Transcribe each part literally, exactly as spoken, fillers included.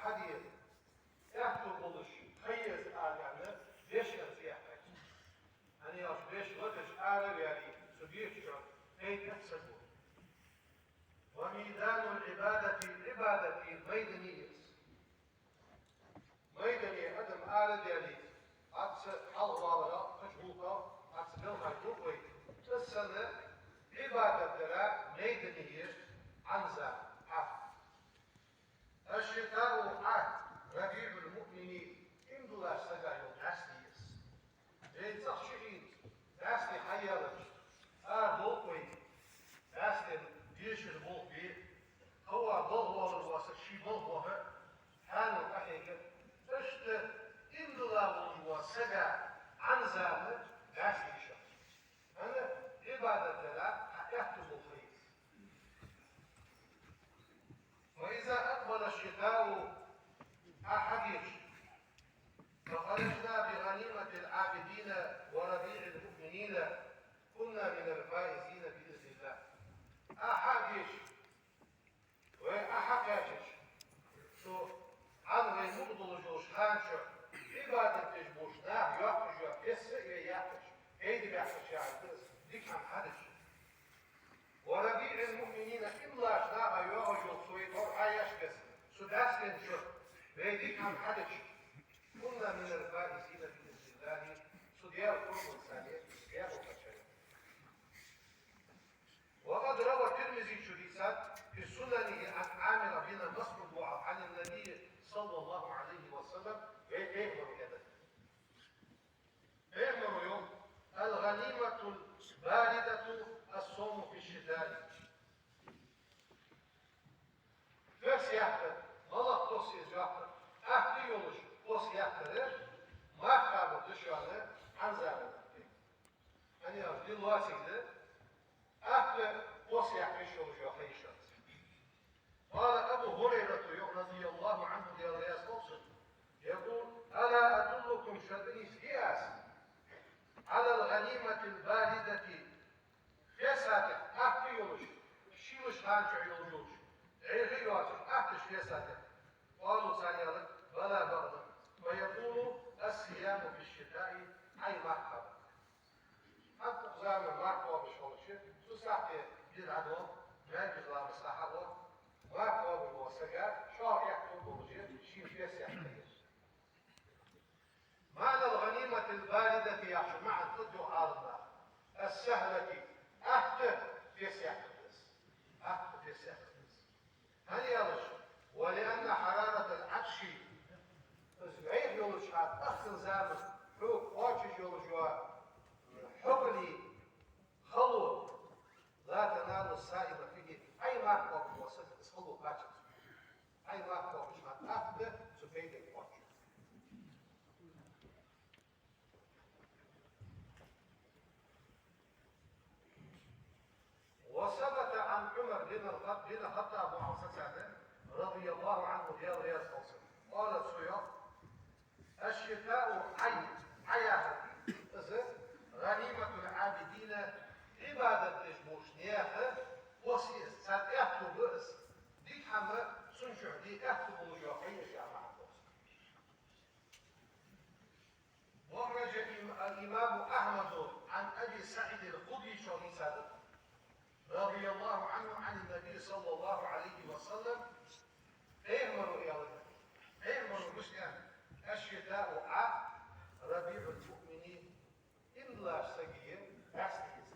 хьаде, аьттув болаш ха еза аьнна, беш ар цӀи яьккхай. ХӀана аьлча беш латаш ара а ваьле, цу беша чу пайда эца саг ва. وميدان العبادة, Ӏибадата майдан я из. Майдане адам ара а даьле, цхьацца хьалхавалара, кхыча гӀулакха, цхьацца белхаш ду вай. Из санна, Ӏибадат дара майдане я Ӏанза, Ӏа. الشتاء, Ӏа, ربيع المؤمنين, иман долча сага йола бӀаьсте я из. Вай цӀагӀа шиъ, бӀаьсте хьаяьлча, ара долх вай, бӀаьстенна дешар болх бе, хӀаваъ балха воаллар вола саг ший балха ваха, хьанал къахьега, иштта иман дола волаш вола сага Ӏанза бӀаьсте я шоана. ХӀана, Ӏибадат дара хьа аьттув болх ха еза. وإذا أقبل الشتاء, Ӏа хьадеча, فخرجنا بغنيمة العابدين وربيع المؤمنين كنا من الفائزين بإذن الله. Ӏа хьадеча, вай Ӏа хьакхаьчача, цу Ӏан вай мукъа долаш йолча хана чу Ӏибадат деш болча наха йоаккхаш йола пес а вай яьккхача, пайда баьккхача яхар да из, дика хӀама хьадича. وربيع المؤمنين, иман долча наха йоагӀаш йола цу вай тӀора Ӏа яьча беса, цу бӀаьстенна чу вай дика хӀама хьадича, كنا من الفائزين بإذن الله, цу Даьла къурбанца вай декъалхачарех. وقد روى الترمذي, цо дийцад, في سننه عن عامر بن مسعود عن النبي صلى الله عليه وسلم, вай Пайхамара аьннад. Пайхамара йоах: الغنيمة الباردة الصوم في الشتاء. Пес яьккхар, гӀалгӀай пес еза яьккхар, атта йолаш пес яьккхар, марха кхабар да шоана Ӏанза. ХӀана аьлча ди лоацилга да, атта пес яьккха йиш йолаш йола ха я шоана. قال أبو هريرة, йоах, رضي الله عنه, Даьла раьза хилва цунна, يقول: ألا أدلكم, шоана дӀахьийцадий аз, على الغنيمة الباردة, пес атта йолаш, шийлача хана чу йолаш йолаш, гӀайгӀа йоацаш, атта пес атта. قالوا, цар аьлар: بلى, бакъда. فيقول: الصيام في الشتاء, Ӏай марха кхабар. ХӀанз укх заман марха кхоабаш хилча, цу сахьте бир Ӏадо, маьркӀажа ламаза сахьа а, марха кхоабаш вола саг, шоана аьттув болаш я шийна пес яьккха. معنى الغنيمة الباردة яхача маӀан фуд йоах Ӏаламнаха: السهلة, атта пес яьккхар да из. Атта пес яьккхар да из. ХӀана аьлча, ولأن حرارة العطش, из гӀайгӀа йолча хана, тӀехьа заман, хьога кхоачаш йолаш йола хьогали, хало, لا تنال الصائم فيه, Ӏай марха кхоабаш вола саг из хало кхачац. Ӏай марха кхоабаш хана атта цу пайдага кхоач. وثبت عن عمر بن الخ-, بن الخطاب, Ӏумар сацаде, رضي الله عنه, Даьла раьза хилва цунна, قال, цо йоах: الشتاء, Ӏай, Ӏа яхар, из غنيمة العابدين, Ӏибадат деш болча наьха пес я из, цар аьттув ба из, дика хӀама цун чу де аьттув болаш йола ха я из яха маӀан да из. وأخرج الإم-، الإمام أحمد عن أبي سعيد الخدري, цо дийцад, رضي الله عنه عن النبي صلى الله عليه وسلم, Пайхамара аьннад, Пайхамара мишта аьннад: الشتاء, Ӏа, ربيع المؤمن, иман долча сага бӀаьсте я из.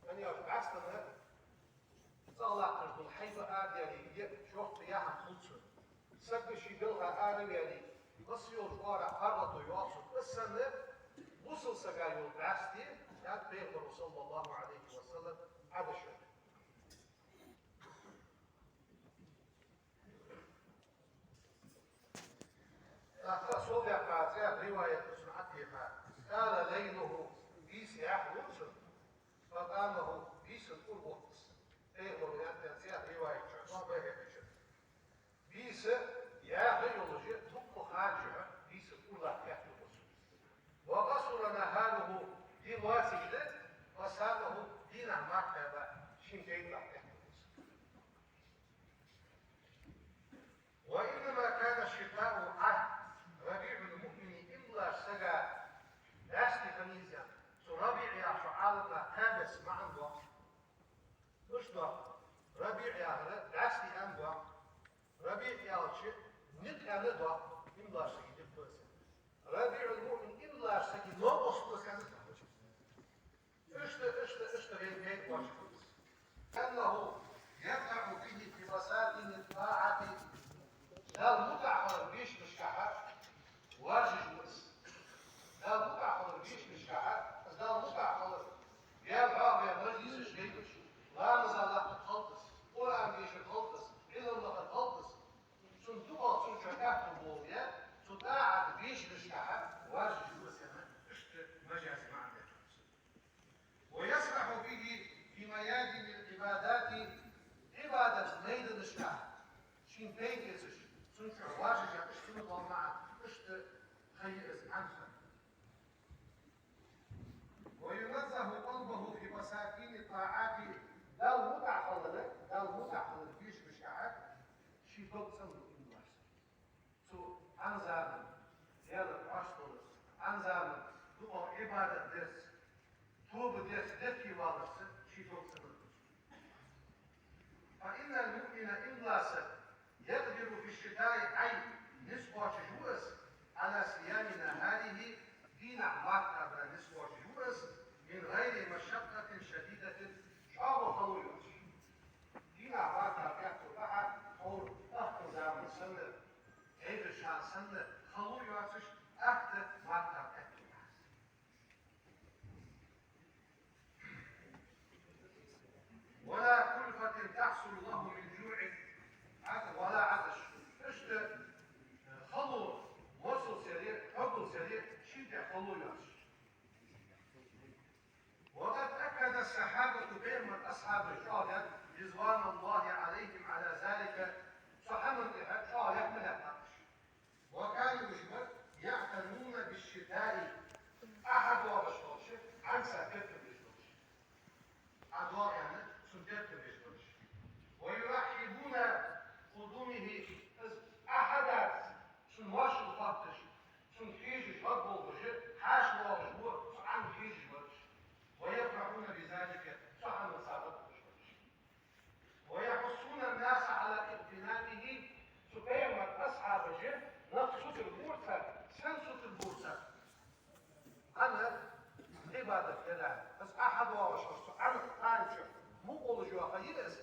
ХӀана аьлча бӀаьстенна цӀагӀа латташ дола хьайба арадаьле, е шортта яхьам хул цун. Саг ший белха ара а ваьле, массайолча оагӀорахьа паргӀато йоагӀа цун. Из санна бусалба сага йола бӀаьсте, яхад Пайхамара, صلى الله عليه وسلم, Ӏа да шоана. ТӀаккха а сол даьккха, цӀаьхха риваят да цун Ӏатеха: طال ليله, бийса яхь вур цун, فقامه, бийсан тӀур бутт из. Пайхамара аьннад цӀаьхха риваят чу, Ӏумар Байхьакъе чу. Бийса яха йолаш, дукха хана чу бийсан тӀур латта аьттув ба цун. وقصر نهاره, ди лоацилга да, فصامه, дийнахьа марха кхаьба, шийна пайда латта аьттув ба цун. وإنما كان Аьнна доккха, иман долаш сага дика да из. ربيع المؤمن, иман долаш сага новкъост да из аьнна доккха. Иштта, иштта, иштта вай, вай башха. أنه يقع به في مساكن الطاعة. Далла мутӀахьа хилар бешамашкахьа варжаш ва из. Далла мутӀахьа хилар бешамашкахьа, из Далла мутӀахьа хилар, Даьла хьоахаве мажлисаш гӀайбаш, ламаза латтар хилда из, Къуръан дешар хилда из, Ӏилма лахар хилда из. Цун духьал цун чу аьттув болаш я, цу тӀаӀата бешамашкахьа варжаш ва из аьнна, иштта мажази маӀан да. ويسرح به في ميادين العبادات, Ӏибадата майданашка шийна пайда эцаш, цун чу варжаш я, иштта цунах дола маӀан, иштта ха я из Ӏанха. وينزه قلبه في مساكن الطاعات, Далла мутӀахьа хилар, Далла мутӀахьа хилар бешамашкахьа ший дог цӀена да иман долаш. Цу Ӏан заман, Даьлага хьоашт долаш, Ӏан заман дукха Ӏибадат дарца, тоба дарца, деркий валарца ший дог цӀена да. فإن المؤمن, иман долаш саг, يقدر في الشتاء, Ӏай низ кхоачаш ва из, على صيام نهاره, дийнахьа марха кхабара низ кхоачаш ва из, من غير مشقة شديدة, чӀоагӀа хало йоацаш. Дийнахьа марха кхаба тӀехьа, хьо ахкан заман санна, гӀайгӀа ша санна, хало йоацаш, ахта марха кхаба тӀехьа. ولا كلفة تحصل له من جوع, Ӏа-, ولا عطش. Иштта хало, мосал сари, хьогал сари, шийна тӀа хало йоацаш. وقد أكد الصحابة, пайхамара асхьабаша чӀоагӀа, رضوان الله عليهم على ذلك, цу хӀаман тӀа чӀоагӀа лаьтта ма лаьттар уж. وكانوا, уж бар, يعتنون بالشتاء, Ӏа хьадоагӀаш хилча, Ӏанца теркам беш долаш. Ӏа доагӀа аьнна, цунна теркам беш долаш. ويرحبون بقدومه, из Ӏа хьадаьча, цун моаршал хоатташ, цунна хьежаш, гӀадболхаш, хьаьша воагӀаш ва, цу Ӏанна хьежаш бар уж. ويفرحون بذلك, цу хӀаманца гӀадболхаш бар уж. ويحثون الناس على اغتنامه, цу пайхамара асхьабаша нах сутара бора цар, сенна сутара бора цар. Ӏан Ӏибадат дар. Из Ӏа хьадоагӀаш хилча, цу Ӏанах кхоачаш мукъа волаш йола ха я из,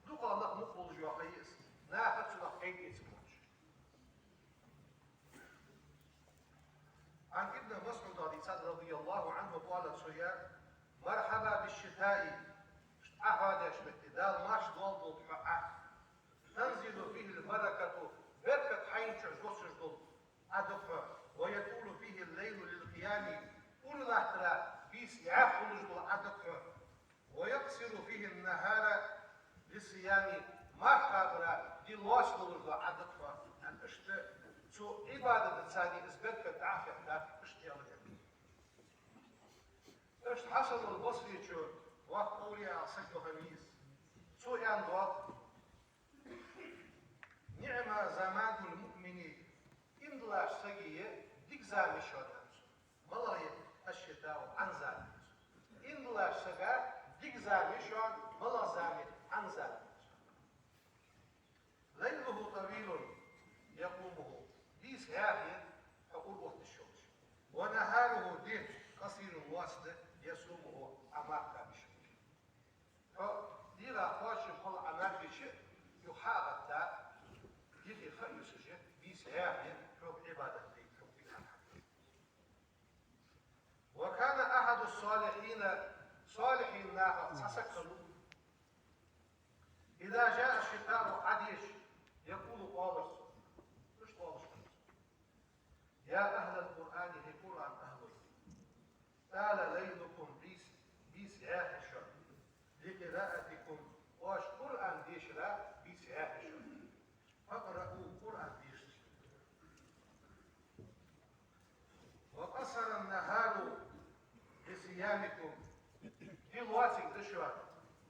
дукха нах мукъа волаш йола ха я из, наха цунах пайда эца болаш. عن ابن مسعود, дийцад, رضي الله عنه, قال, цо аьлар: مرحبا بالشتاء, Ӏа хьадеш метте, Дала марша доаладолда хьо Ӏа. تنزل فيه البركة, беркат хьайна чу доссаш дола Ӏа да хьо. ويطول فيه الليل للقيام, ура латтара бийса яха хулаш дола Ӏа да хьо. ويقصر فيه النهار للصيام, марха кхабара ди лоаца долаш дола Ӏа да хьо. Иштта цу Ӏибадатаца из беркат дӀа а хетта, иштта аьлар. Иштта Хьасан аль-Басречо воккха къовле аьнна саг ваха веза. Цо аьнна доагӀа: نعم زماد المؤمن, иман долаш сага дика зама я шоана, аьнна цо. МалагӀа я? الشتاء, Ӏан зама я. Иман долаш сага дика зама я шоана, малагӀа зама я? Ӏан зама я. ليله طويل يقومه, бийса хьаькъал я хьо ура отташ йолаш. ونهاره, ди, قصير, лоаца да, يصومه, Ӏа марха кхаба йиш йолаш. Хьо дегӀа кхоачаш хила Ӏа марха кхаьча, юха хьа а гӀатта, дикъе ха а юсаш, бийса хьаькъал я хьога Ӏибадат дайта, хьога дика хӀама хьаде. وكان أحد الصالحين, салихӀин нахах цхьа саг хиннав, إذا جاء الشتاء, Ӏа деша, يقول, оалар цо, иштта оалаш хиннав цо: يا أهل القرآن, хӀай Къуръана ахӀлой, طال ليلكم, бийса, бийса яьхай шун, لقراءتكم, оаш Къуръан дешара бийса яьхай шун. فاقرؤوا, Къуръан деша. وقصر النهار لصيامكم, ди лоацилга да шоана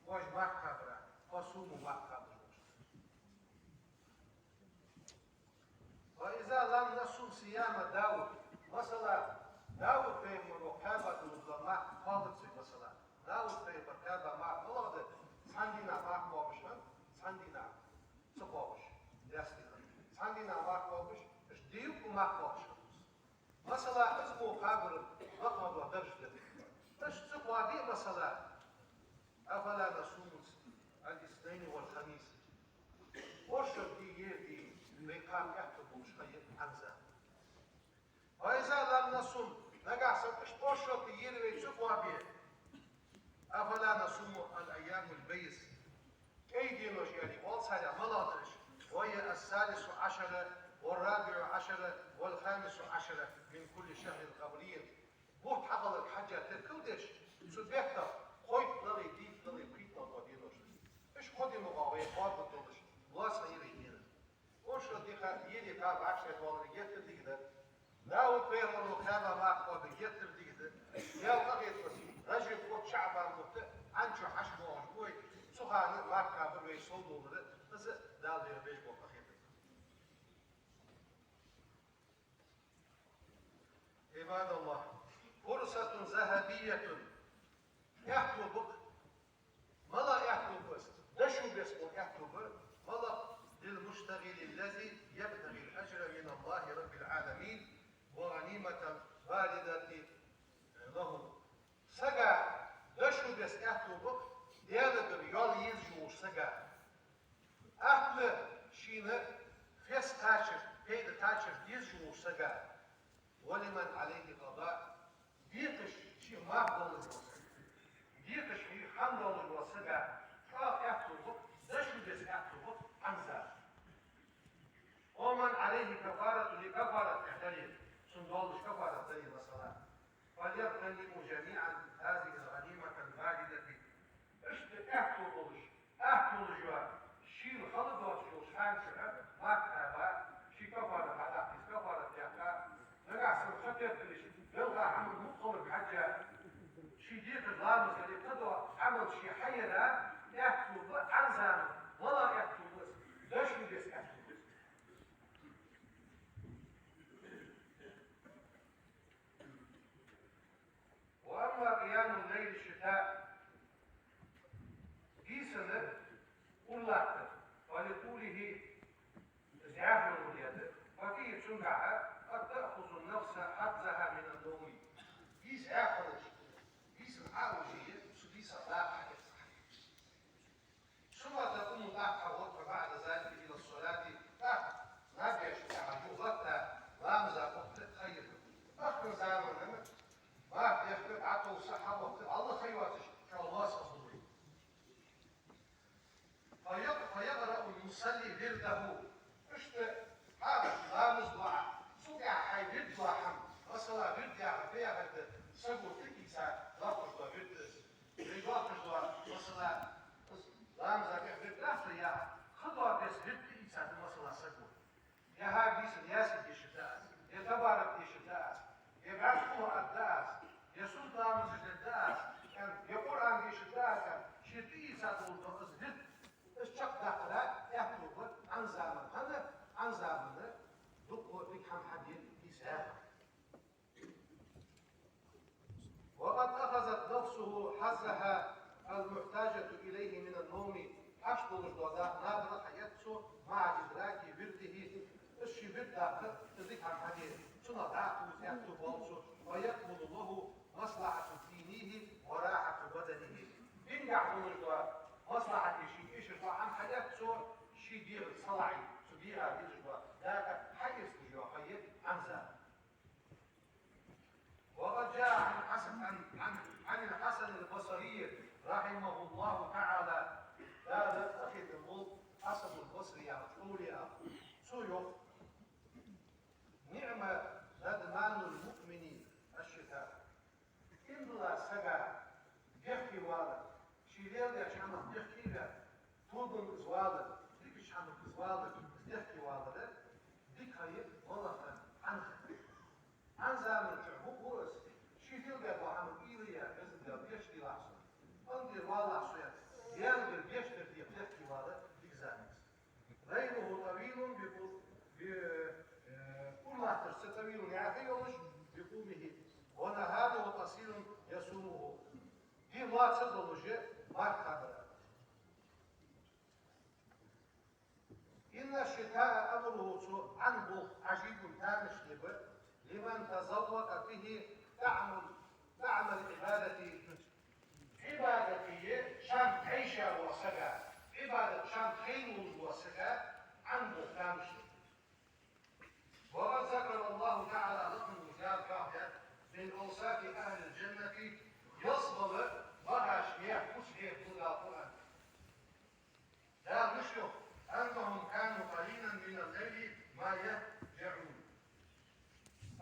оаш марха кхабара, فصوموا, марха кхаба оаш. وإذا لم نصم صيام داود, масала, Дауд пайхамара кхаьба долаш дола марха кхоабац вай, масала. Дауд пайхамара кхаьба марха малагӀа да? Цхьан дийнахьа марха кхоабаш хиннад, цхьан дийнахьа ца кхоабаш, даьсса дийнахьа. Цхьан дийнахьа марха кхоабаш, мах кхоабаш хилар. Масала, из мо кхабар лакхагӀа дарж да. Иштта ца кхоабе, масала, أفلا نصوم الاثنين والخميس؟ Оршот ди, ер ди вай кхаба аьттув болаш хилча, хӀанз а. فإذا لم نصم, нагахьа санна иштта оршот ди, ер ди вай ца кхоабе, أفلا نصوم الأيام البيض؟ КӀай денош, яъни, оал царех, малагӀа да уж? وهي الثالث عشر والرابع عشر والخامس عشر من كل شهر قمري. Бутт хьахиларга хьежжа теркалдеш, цу бетта кхойтталагӀеи, дейтталагӀеи, пхийтталагӀеи денош. Уж кхо ди ма гӀо вай кхоабаш долаш, лоаца ер ди. Оршот ди кхаба, ер ди кхаба вӀашагӀваларе геттара дика да. Дауд пайхамара кхаьба мах кхоабар геттара дика да. Даьла къахетамца, Ражаб бутт, ШаӀбан бутт, Ӏан чу хьаьша боагӀаш ба вай, цу хана мах кхабар вай совдоалар, из Дала бера беш бола къахетам. عباد الله، فرصة ذهبية. Аьттув ба-кх. МалагӀа аьттув ба из? Дошув беса бола аьттув ба. МалагӀа? للمشتغل الذي يبتغي الأجر من الله رب العالمين وغنيمة باردة له. Сага дошув беса аьттув ба-кх, Даьлагара йоал езаш волча сага. Атта шийна фес кхачар, пайда кхачар дезаш волча сага. ولمن عليه قضاء. Декхараш шийх мах долаш вола сага. Декхараш шийх хӀама долаш вола сага. ЧӀоагӀа аьттув ба-кх дошув беса аьттув ба-кх хӀанз а. ومن عليه كفارة, е кафарат дале, цунна долаш кафарат дале, масала. فليغتنموا جميعا هذه الغنيمة الباردة. Иштта аьттув болаш, аьттув болаш йола, шийла хала доацаш йолча хана чухь мах кхаба, ший кафарат хьадаккха деза, кафарат даьккха, нагахьа санна ха теттараш, белха хӀама мукъа хиларга хьежжа, ший декхар ламаз дале, кхыдола Ӏамал ше хьаяра аьттув ба хӀанз а, малагӀа аьттув ба из? Дошув беса аьттув ба из. وأما قيام الليل الشتاء, бийсанна ура латтар, ولطوله, из яхь йолале да, ففيه, цунгахьа, قد تأخذ النفس حظها من النوم. Бийса яхь хилча, бийсанна Ӏо а вижа, цу бийсан дакъа хьаэц. ثم تقوم, тӀаккха хьагӀоргва, بعد ذلك إلى الصلاة, тӀаккха наб яьчул тӀехьагӀа юха латта ламаза вахийта хьайра. Ахкан заманна мах дехка, дӀатовса, хьавахийта, Аллах хайвацаш, чӀоагӀа лоаца хургва. فيق-, فيقرأ المصلي ورده. Иштта хьагӀаш ламаз дохьа, цул тӀехьа хьай вирд дола хӀама, масала, вирд яхар фу яхар да, саго тӀаийца доаккхаш дола вирд да из. Вай доаккхаш дола, масала, из ламаза тӀехьа вирд дац яхар, кхыдола беса вирд тӀаийцад, масала, саго. Е хӀара бийсан Ясин дешаргда аз, е Табарак дешаргда аз, е бӀаьзкъа къулхӀ аргда аз, е суннат ламазаш дергда аз, е Къуръан дешаргда аз, ше тӀаийца долаш дола из вирд, из чакхдаккхара аьттув ба хӀанз заман. ХӀана? ХӀанз заман дукха дика хӀама хьаде йиш яц. وقد أخذت نفسه حظها المحتاجة إليه من النوم. Хьашт долаш дола дакъа набара хьаэц цо, مع إدراك ورده. Из ший вирд даккха, из дика хӀама хьаде, цунах дакъа тувса аьттув боал цо. ويقبل له مصلحة دينه وراحة بدنه. Динагахьа долаш дола маслахьат, шийна эшаш дола хӀама хьаэц цо, ший дегӀа салаӀий, цу дегӀа дезаш дола дакъа хьаэцаш йола ха я хӀанз а. وقد جاء عن حسن، عن، عن، عن الحسن البصري رحمه الله تعالى. Дала къахетам болба Хьасан аль-Басри яхача овлияа. Цо йоах: نعم ندمان المؤمن الشتاء. Иман дола сага дехке валар, ше леладеча хӀамах дехке валар, тобанга из валар, дикача хӀамах из валар, из дехке валар дика ха я валлахӀи, хӀана аьлча хӀанз заман чухь мукъа ва из, ше леладаь дола хӀама уйла я, Везан Даьла, гешт делахь сона, Ӏомаде валлахь со, яхаш, Даьлагара гешт дар деха дехке валар дика зама я из. ليله طويل بقو-، ب-، э, ура латтарца, طويل, яхь йолаш, بقومه، ونهاره قصير يصومه. Ди лоаца долаш я мах кхабар. إن الشتاء أمره, цу Ӏан болх, عجيب, тамашийна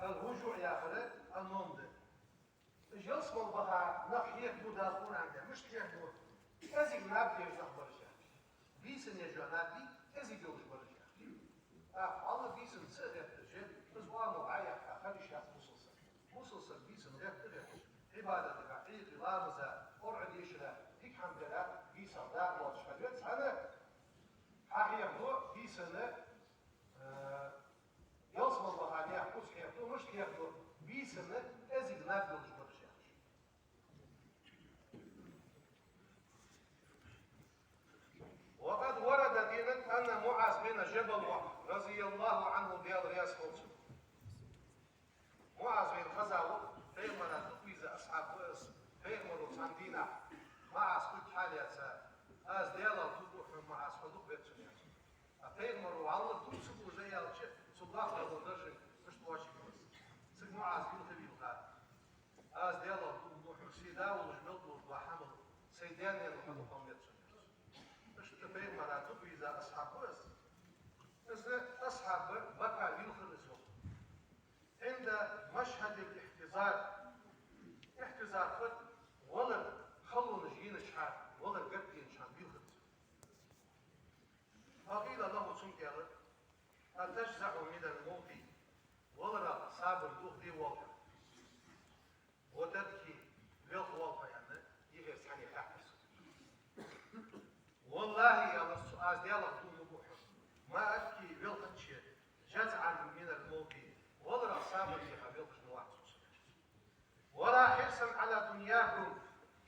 Ал-хӀужуӀ яхар а ном да. Уж ялсмала баха нах хьехаду Дала Къуръан тӀа. Мишта хьехаду? КӀезига наб деш нах бараш яхаш. Бийсанна еш йола наб дий, кӀезига йолаш бараш яхаш. ТӀаккха хьалла бийсанна ца гӀерташ, из оамал дӀаяьккха, хила йиш яц бусалба сага. Бусалба саг бийсанна гӀерта а гӀерташ, Ӏибадатага, хьийкъи ламаза, Къуръан дешара, дика хӀама дара, бийсанна дакъа лоацаш хила веза. ХӀана? Хьахьехаду бийсанна, э, ялсмала баха наьха куц хьехаду, мишта хьехаду? Бийсанна кӀезига наб йолаш бараш яхаш. وقد ورد дийнат анна МуӀаз бин Жабал ва, разияллаху Ӏанху, Даьла раьза хилва цунна. МуӀаз вайна хеза ва, Пайхамара дукха веза асхьаб ва из. Пайхамаро цхьан дийнахьа МуӀаза хьалаьца: «Аз Даьлах дув буъ хьона, МуӀаз, хьо дукха веза сона», — аьлар. А Пайхамаро вӀалла дув ца буъ аьлча, цу дохк дола даржа мишта кхоачаргва из. Цига МуӀаз вийлха-вийлха: «Аз Даьлах дув буъ хьона, сай да волаш мел долаш дола хӀама, сай даь-наьна хьона дукха веза сона». Иштта Пайхамара дукха веза асхьаб ва из. Из асхьаб бака вийлхар из йоах. عند مشهد الاحتضار. Ихьтизар хӀама валар халонаш енача хана, валар гатденача хана вийлхар из. فقيل له, цунга аьлар: «أتجزع من الموت؟ Валарах сабар дохаде воалл хьо? وتبكي, велха воалл хьо?» — аьнна, юхера цхьанне хаьттар цо. «والله, — аьлар цо, — аз Даьлах дув буъ хьона, ما أبكي, велхача, جزعا من الموت, валарах сабар дехьа велхаш ма вац со. ولا حرصا على دنياكم,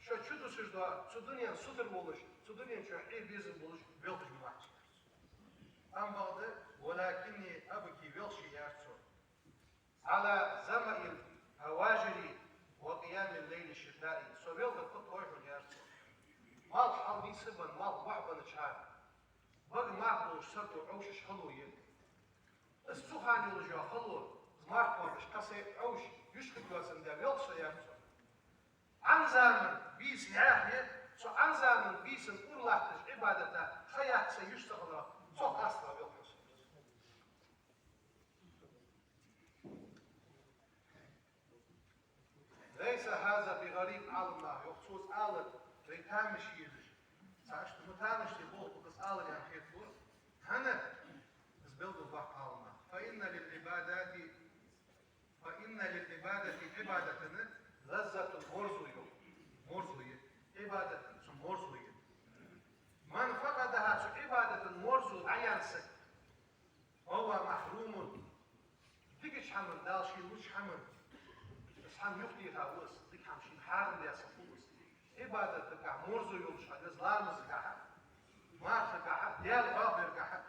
шо чудусаш дола цу дунен сутара волаш, цу дунен чу Ӏе безам болаш велхаш ма вац со». Амма бакъда: «ولكني أبكي, велхаш я, — аьлар цо, — على ظمأ الهواجر وقيام الليل الشتاء, со велхар фуд хой хьона, — аьлар цо, — малх хьалнийсбенна, малх бохьабеннача хана, бага мах долаш сарто Ӏовшаш хало я. Из цу хана йолаш йола хало, из марха кхоабаш, кхы сай Ӏовша юш хургйоацандаь велх со, — аьлар цо. — Ӏан заман бийса яхе, цу Ӏан заман бийсан ура латташ Ӏибадата ха яц сай юш ца хиларах, цох къаьстта велх хьо со». «ليس هذا بغريب», Ӏаламнаха йоах, цо из алар вай тамаш елаш, цхьа иштта ма тамаш де болх ба из алар яхаш хеталу. ХӀана? Из белгалдоаккх Ӏаламнаха: «فإن للعبادة، فإن للعبادة, Ӏибадата лаззатун, морзо я, морзо я, Ӏибадата цун морзо я. من فقدها, цу Ӏибадата морзо дӀаяьнна саг, فهو محروم, дикача хӀаман, Дала шийна луча хӀаман, из хӀама юхатеха ва из, дика хӀама шийна хьарам даь саг хул из. Ӏибадатагахьа морзо йолаш хилар из, ламазагахьа, мархагахьа, Даьла хьоахабаргахьа».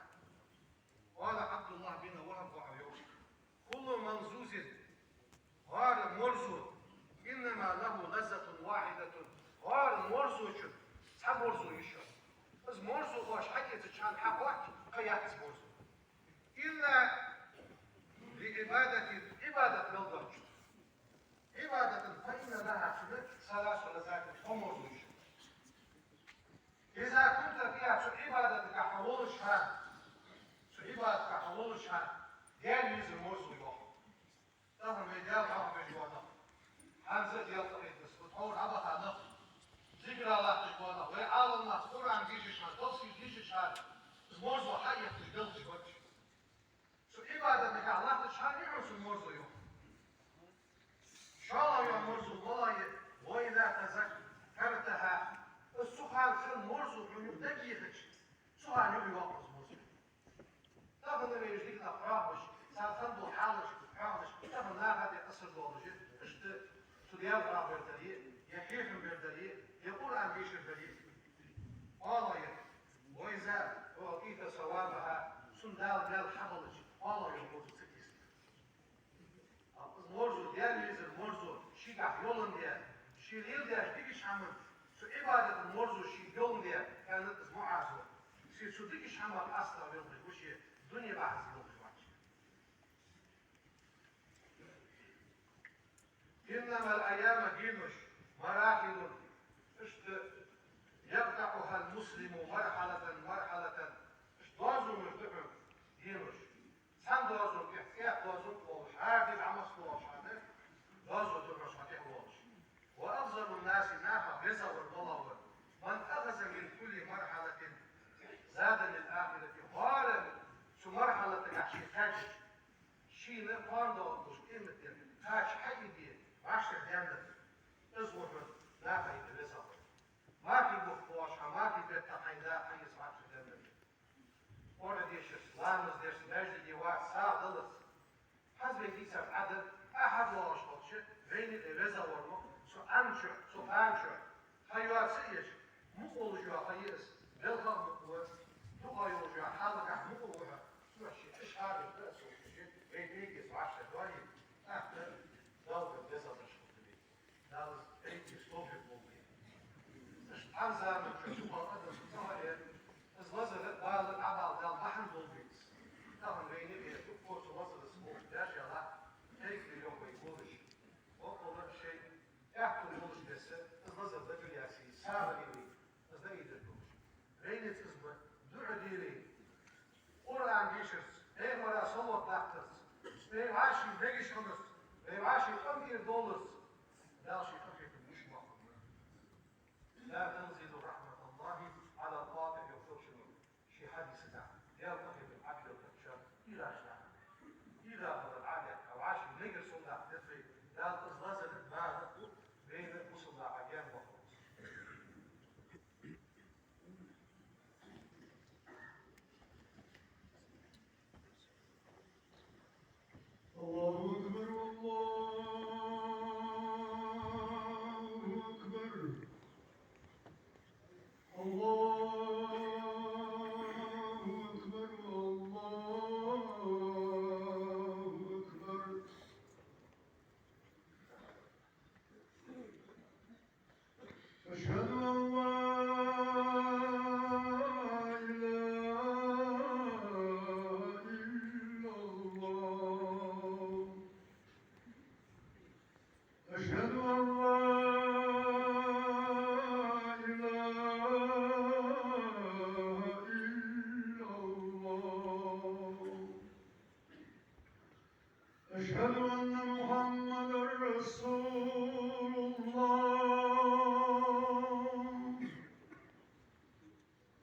قال عبد الله بن وهب, ва хьо йоах: «كل ملزوز, хӀара морзо, إنما له لذة واحدة, хӀара морзочун цхьа морзо я шоана. Из морзо оаш хьатӀаэцача хана хьакхоач, кхы яц из морзо. إلا لعبادة, Ӏибадат мел доацачун. Ӏибадата, فإن لها, цунна, ثلاث لذات, ткъо морзо я шоана. إذا كنت فيها, цу Ӏибадатагахьа волаш хьо, цу Ӏибадатагахьа волаш хьо, Даьла везар морзо я хьона». Тахан вай Даьла хьоахабеш бола нах, хӀанз а Даьла къахетамца тхьовра дӀабаха нах, зикара латташ бола нах, вай Ӏаламнаха Къуръан дешаш хана, тафсир дешаш хана, из морзо хьаэтташ белхаш ба уж. Цу Ӏибадатагахьа латтача хана а хьона цун морзо я хьона. ШоллагӀа йола морзо малагӀа я? وإذا تذكرتها, из цу хана хинна морзо хьона юха дагайехача, цу хана юха йоаккх из морзо. Тахан вай уж дика нах хьоахабеш, цар хинна дола хьалаш хьоахадеш, тахан наха тӀа асар долаш, иштта цу Даьла хьоахабар дале, е хьехам бар дале, е Къуръан дешар дале, оалаш я: «وإذا أعطيت ثوابها», цунна Дала маьл хьабелча, оалаш я, морзо ца тийсар. Из морзо, Даьла везар морзо шийгахьа йоландаь, ше леладаьча дикача хӀаман, цу Ӏибадата морзо шийга йоландаь, аьннад из МуӀазо. Се цу дикача хӀамах къаьстта велхаш ва ше, дуне бахьанца велхаш вац. «إنما الأيام, денош, مراحل, иштта, يقطعها المسلم مرحلة مرحلة, иштта доазонаш да хьона денош. Цхьан доазон тӀа, цхьан доазон тӀа волаш, хӀара ди дӀа массаволча Шийна кхоана доагӀаш къематдийнахьа кхача хьаийде вӀаштӀехьадаьннад. Из ва хьона наха хьаийца веза Аллахӏ. Мархий бутт болаш хьа, мархий бетта хьайна да хьаийца вӀаштӀехьадаьннад. Къуръан дешарца, ламаз дерца, маьждиге ваха, сагӀа даларца. Хьажа, вай дийцар Ӏа да, Ӏа хьадоагӀаш хилча, вайна тӀа веза вар ма, цу Ӏа чу, цу кхаьна чу, хьа йоаца еш, мукъа волаш йола хьа я из, белхах мукъа ва, дукха йолаш йола хьалагахь мукъа ва хьа, цу ши иш хьагаш да а ца ховш, вай тӀа из вӀаштӀехьадоале, тӀаккха Далла веза даш хургда вай. Дала из тӀаийца товфикъ лолда вайна. Иштта хьан заман чу дукха адам ца хьаэра, из лазар а, бала а, Ӏа бала Дала бахьан долда вайна. Тахан вайна а вай дуккха цу лазарца болх беш ялахь, кхайкаде йоах вай гонаш. Боккъала шоай аьттув болаш бесса, из лазар дагар ясий, сагӀа лелий, из дагадер долаш. Вайнаца из ба, дуӀа де вайна. Къуръан дешарца, пайхамара салот латтарца, вай вӀаший мегаш хиларца, вай вӀаший къам тӀера довларца, Дала ший къахетам мишта боаккхаргба. لا تنزل رحمة الله على القاطع, йоах Элчано ший хьадиса тӀа. Даьла къахетам Ӏадбеллача, ийраш нах, ийра хилар Ӏадетта, вӀаший мегар суннат деций, Дала из лазар а, бала а вайна, бусалба наха гаьна боаккхаргба. الله أكبر، الله أكبر، الله أكبر، الله أكبر. أشهد أن لا إله إلا الله. أشهد أن لا إله إلا الله. أشهد أن محمدا رسول الله.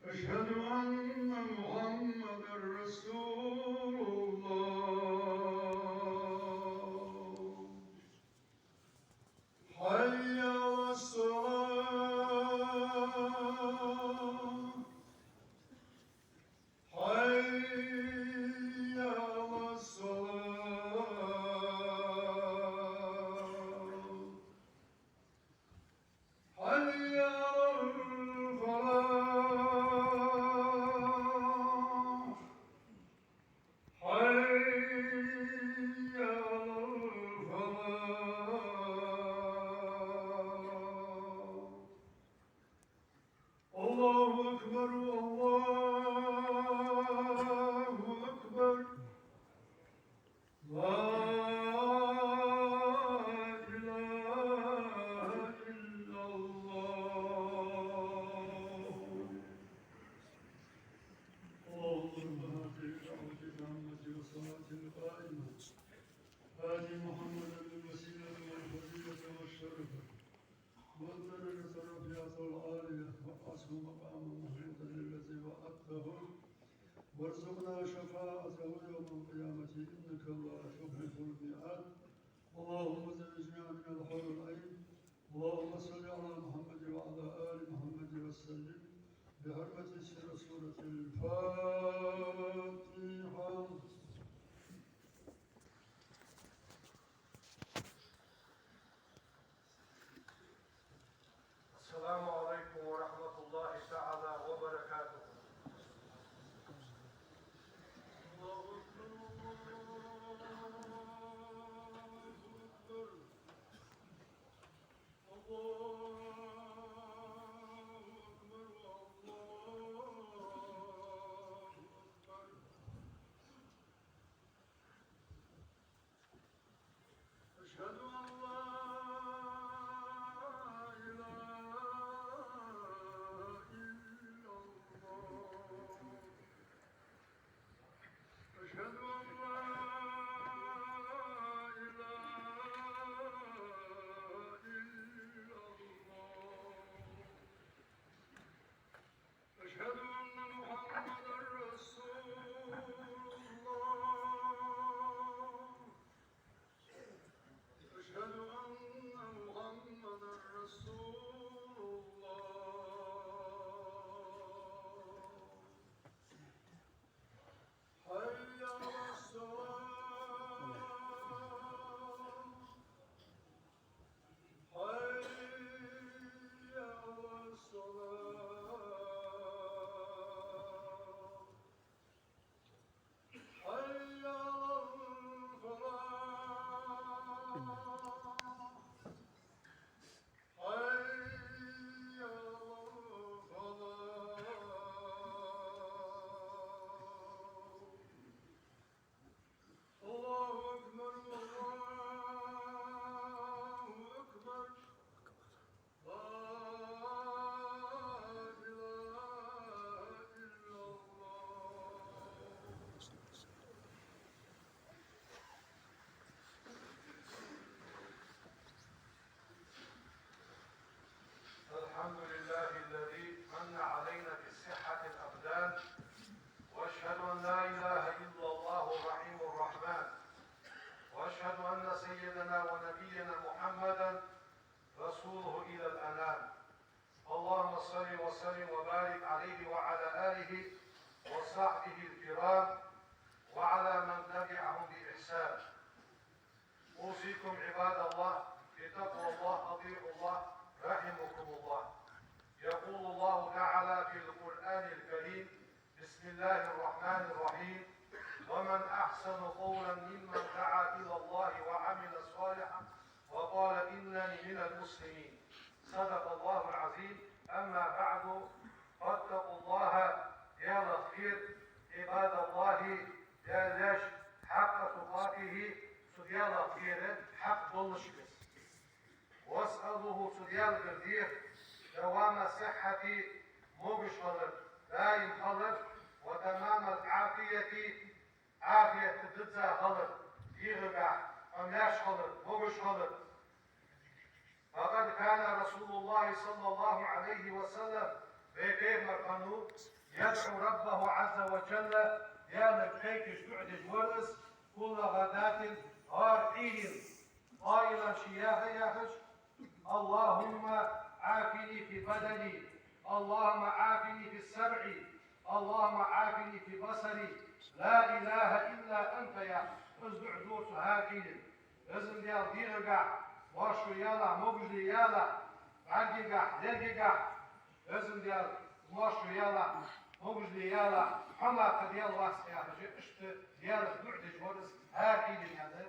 أشهد أن محمدا رسول الله. حي على الصلاة. حي على الصلاة. حي على الفلاح. حي على الفلاح. الله أكبر، الله أكبر. لا إله إلا الله. اللهم رب هذه الدعوة التامة والصلاة القائمة، آت محمدا الوسيلة والفضيلة والشرف والدرجة الرفيعة العالية، وابعثه مقاما محمودا الذي وعدته، وارزقنا شفاعته يوم القيامة، إنك لا تخلف الميعاد. اللهم زوجنا من الحور العين. اللهم صل على محمد وعلى آل محمد وسلم بحرمة سر سورة الفاتحة. السلام عليكم ورحمة الله تعالى وبركاته. الله أكبر، الله أكبر، الله أكبر، الله أكبر. عباد الله، اتقوا الله، أطيعوا الله، رحمكم الله. يقول الله تعالى في القرآن الكريم: بسم الله الرحمن الرحيم: ومن أحسن قولا ممن دعا إلى الله وعمل صالحا وقال إنني من المسلمين. صدق الله العظيم. أما بعد، فاتقوا الله، Даьлах кхера, عباد الله, Даьла лаьш, حق تقاته, цу Даьлах кхера хьакъ доллашка. واسألوه, цу Даьлагара деха, دوام الصحة, могаш хилар, даим хилар, وتمام العافية, Ӏафият дизза хилар, дегӀагахьа къамаьл хилар, могаш хилар. فقد كان رسول الله صلى الله عليه وسلم, вай Пайхамар хиннав, يدعو ربه عز وجل, Даьлага кхайкаш дуӀа деш вар из, كل غداة, хӀара Ӏуйранна, قائلا, ше яха а яхаш: اللهم عافني في بدني، اللهم عافني في سمعي، اللهم عافني في بصري، لا إله إلا أنت, яхаш, из дуӀа дора цо хӀара Ӏуйранна. Везан Даьла, дегӀагахьа моаршо ялахь, могашал ялахь, бӀаргагахьа, лергагахьа, Везан Даьла, моаршо ялахь, могашал ялахь, хьо мара кхы Даьла вац, яхаш, иштта Даьлага дуӀа деш вар из хӀара Ӏуйранна,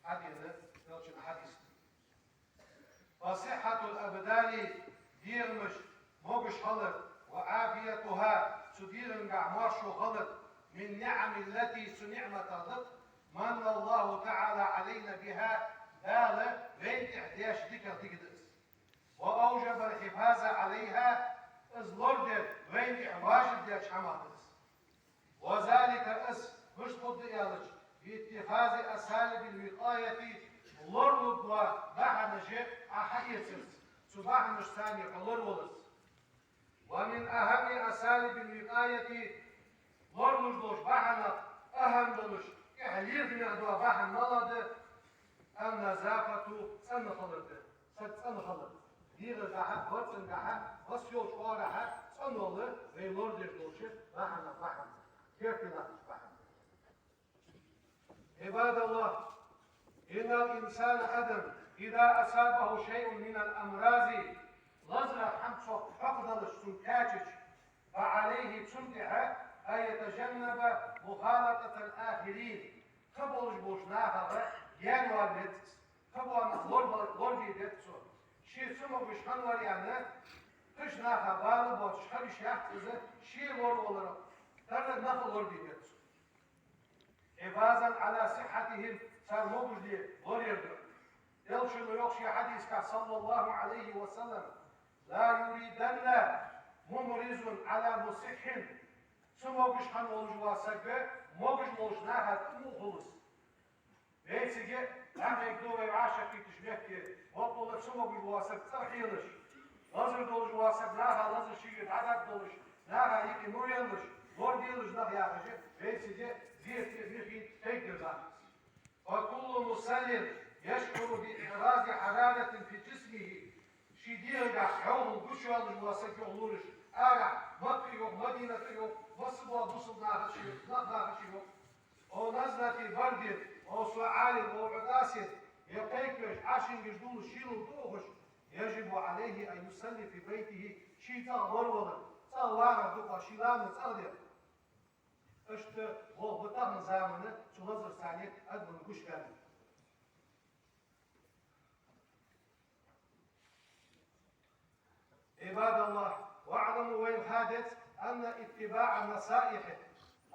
аьнна, хьадена Элчан хьадис. فصحة الأبدان, дегӀамаш могаш хилар, وعافيتها, цу дегӀангахьа моаршо хилар, من النعم التي, цу ниӀматех да, من الله تعالى علينا بها, Дала вайна тӀа деш дикагӀа дика да из. وأوجب الحفاظ عليها, из лорадер вайна тӀа важиб даьча хӀамах да из. وذلك, из мишта хургда аьлча, باتخاذ أساليب الوقاية, лоралургдола бахьанаш Ӏа хьаэцарца, цу бахьанашца хьо лораваларца. ومن أهم أساليب الوقاية, лоралуш долча бахьанех أهم долаш, тӀехьа лерхӀаме дола бахьан малагӀа да? النظافة, цӀена хилар да. Саг цӀена хилар. ДегӀагахьа, барзкъангахьа, массайолча оагӀорахьа цӀенвала вай лорадеш долча бахьанех бахьан да. Керте латташ бахьан да. عباد الله، إن الإنسان, адам, إذا أصابه شيء من الأمراض, лазарах хӀама цох хьокхадалаш, цунна кхаьчача, فعليه, цунна тӀа, أن يتجنب مخالطة الآخرين, кхыболаш болча нахах гаьна вала веза из. Кхыбола нах лорабе-, лорабе беза цо. Ше цамогаш хиннавар аьнна, кхыча наха бала боацаш хила йиш яц из, ше лораваларах тара нах лорабе беза цо. حفاظا على صحتهم, цар могашал лораяр да. Элчано йоах ший хьадисагахьа, صلى الله عليه وسلم: لا يريدن ممرض على مصح, цамогаш хинна волаш вола саг могаш болча наха тӀа ма ухалва из. Вайцига дӀахьийга да вай вӀашагӀкхийтача метте, боккъала цамогаш вола саг цӀагӀа хьелаш, лазар долаш вола саг наха лазар шийга дӀадоаккхаш долаш, наха юкъе ма веллаш, лораделаш нах, яхаш, вайцига зерате а, мехе а кхайкадар да из. فكل مصل يشعر بإفراز حرارة في جسمه, ший дегӀагахьа хьогӀал гучайоалаш вола саг, йоах, лораеш, арахьа Макка а йоах, Мадината а йоах, массабола бусалба нахаца а йоах, нах нахаца а йоах, أو نزلة برد أو سعال أو عطاس, е кхайкавеш, Ӏашингаш дуллаш, шийлалла тӀаухаш, يجب عليه أن يصلي في بيته, ший цӀагӀа лоравалар, цӀагӀа вагӀар дукха, ший ламаз цӀагӀа дар. Иштта болх ба тахан заман цу лазарца адамашта гуш даьнна. عباد الله، واعلموا, вайна ха деза, أن اتباع النصائح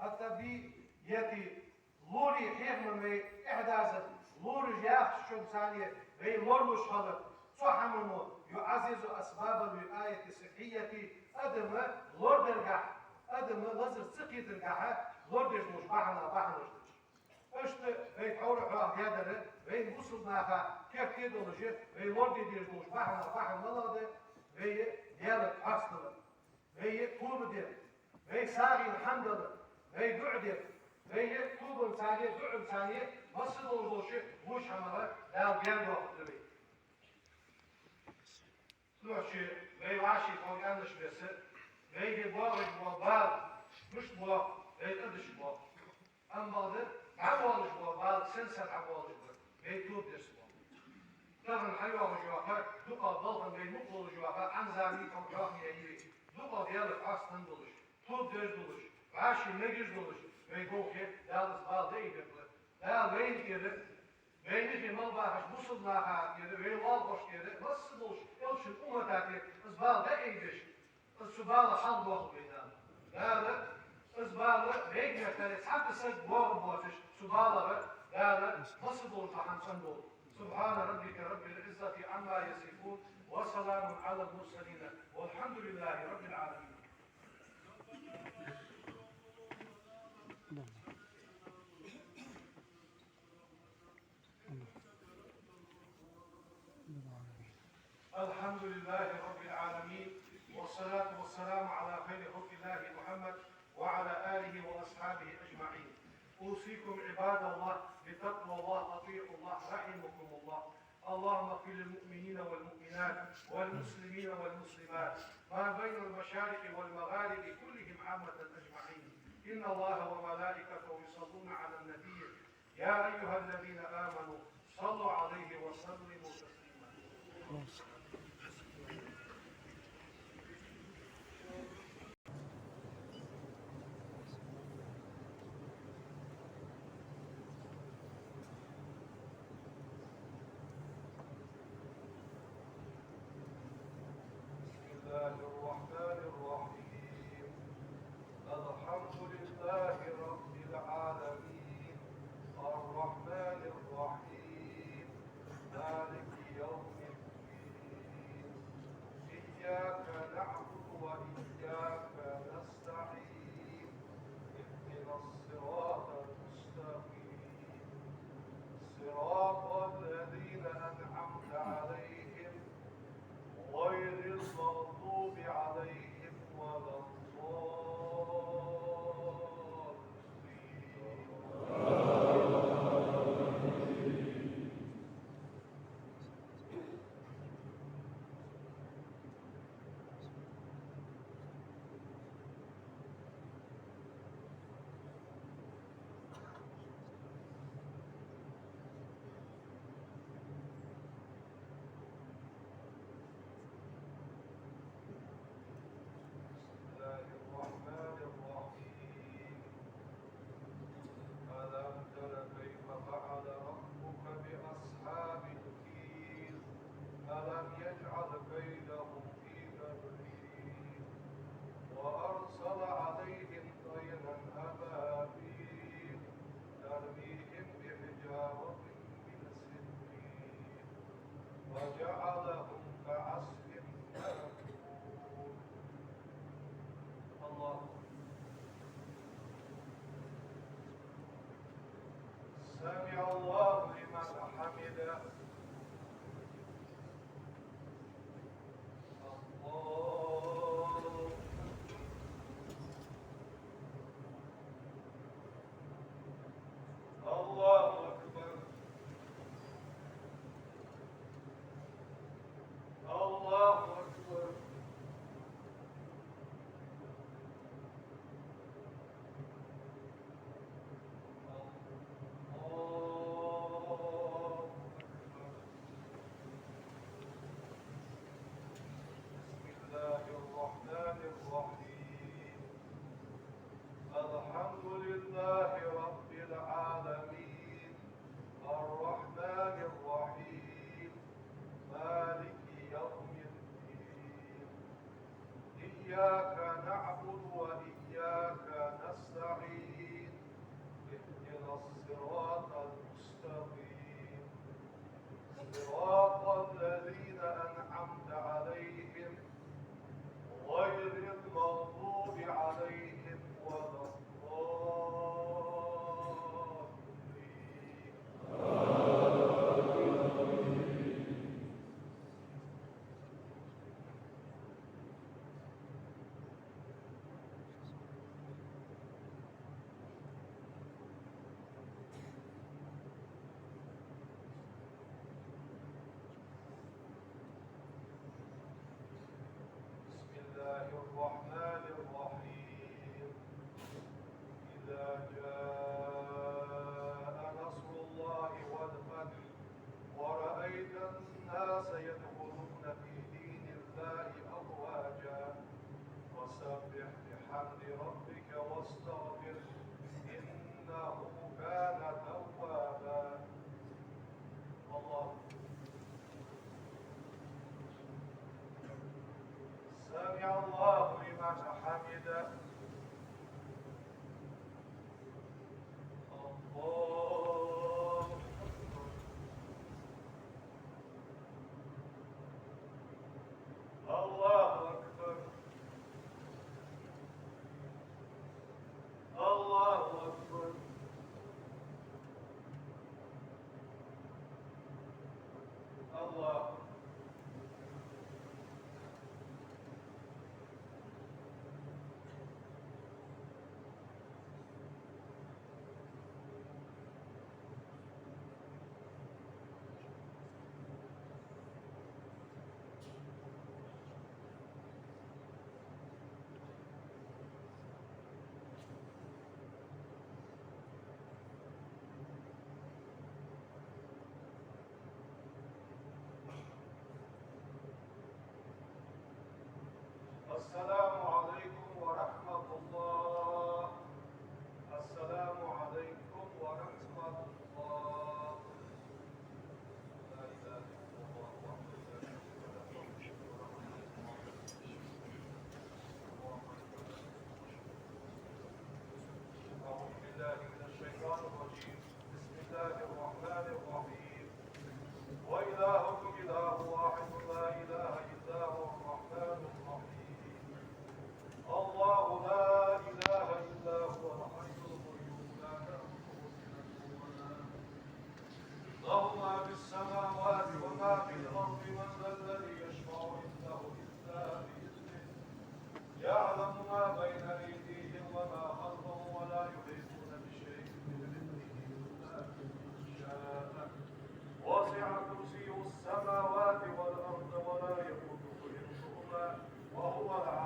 الطبية, лорий хьехам вай тӀехьадазар, лораш яхачунца вай лоралуш хилар, цу хӀамано يعزز أسباب الوقاية الصحية, адам лорадергахьа, адам лазар ца кхетаргахьа лорадеш долча бахьанех бахьанаш да уж. Иштта вай тхьовра хьоахадаьдар, вайна бусалба наха керте долаш, вай лораде дезаш долча бахьанех бахьан малагӀа да? Вай Даьлага хьасталар, вай тоба дар, вай сагӀийна хӀама далар, вай дуӀа дар, вай тобанца а, дуӀанца а, массадолча гуш хӀамах Дала гаьна доаккхаргда вай. Нохчий, вай вӀаший хьалкъаьннаш беса, вайга боагӀаш бола бала мишта боагӀа, вай къа деш боагӀа. Амма бакъда, дӀабоалаш бола бала сенца дӀабоалаш ба, вай тоба деш бола. Тахан хьайоагӀаш йола ха, дукха балха вай мукъа волаш йола ха, Ӏан заман тӀом хьоахаяь я вай. Дукха Даьлах хьастам долаш, тоба деш долаш, вӀаший мегаш долаш, вай гӀулакх Дала из бала дӀаайбеш. Дала вайна тӀера, вай мехка мел бахача бусалба наха тӀера, вай лоалахошта тӀера, масса долча элчан уммата тӀера из бала дӀаайбеш. Из цу балах хьалдоахалда вай Дала. Дала, из бала вайга меттел цхьаккха саг воагӀаргвоацаш, цу балах Дала масса долча хана цӀенбовлда. سبحان ربك رب العزة عما يصفون، وسلام على المرسلين، والحمد لله رب العالمين. الحمد لله رب العالمين، والصلاة والسلام على خير خلق الله محمد وعلى آله وأصحابه أجمعين. أوصيكم عباد الله بتقوى الله، أطيعوا الله رحمكم الله. اللهم اغفر للمؤمنين والمؤمنات والمسلمين والمسلمات ما بين المشارق والمغارب كلهم عامة أجمعين. إن الله وملائكته يصلون على النبي، يا أيها الذين آمنوا صلوا عليه وسلموا تسليما. بسم الله الرحمن الرحيم. الحمد لله رب العالمين. الرحمن الرحيم. مالك يوم الدين. إياك نعبد وإياك نستعين. اهدنا الصراط المستقيم. صراط الذين أنعمت عليهم غير المغضوب عليهم ولا الضالين. بسم الله الرحمن الرحيم. ألم تر كيف فعل ربك بأصحاب الفيل؟ ألم يجعل كيدهم في تضليل؟ وأرسل عليهم طيرا أبابيل ترميهم بحجارة من سجيل فجعلهم كعصف مأكول. الله أكبر. سمع الله لمن حمده. الله أكبر. الله أكبر. الله أكبر. الله أكبر. بسم الله الرحمن الرحيم. الحمد لله رب العالمين. الرحمن الرحيم. مالك يوم الدين. إياك نعبد وإياك نستعين. اهدنا الصراط المستقيم. صراط الذين أنعمت عليهم غير المغضوب عليهم ولا الضالين. بسم الله الرحمن الرحيم. إذا جاء نصر الله والفتح ورأيت الناس يدخلون في دين الله أفواجا فسبح بحمد ربك واستغفره إنه كان توابا. الله. سمع الله لمن حمده. الله أكبر. الله أكبر. الله أكبر. الله أكبر. السلام عليكم ورحمة الله. السلام عليكم ورحمة الله. لا إله إلا الله وحده لا شريك له. أعوذ بالله من الشيطان الرجيم. بسم الله الرحمن الرحيم. وإلهكم إله واحد لا إله إلا هو الرحمن الرحيم. الله لا إله إلا هو الحي القيوم لا تأخذه سنة ولا نوم له ما في السماوات وما في الأرض من ذا الذي يشفع عنده إلا بإذنه يعلم ما بين أيديهم وما خلفهم ولا يحيطون بشيء من علمه إلا بما شاء وسع كرسيه السماوات والأرض ولا يئوده حفظهما وهو العلي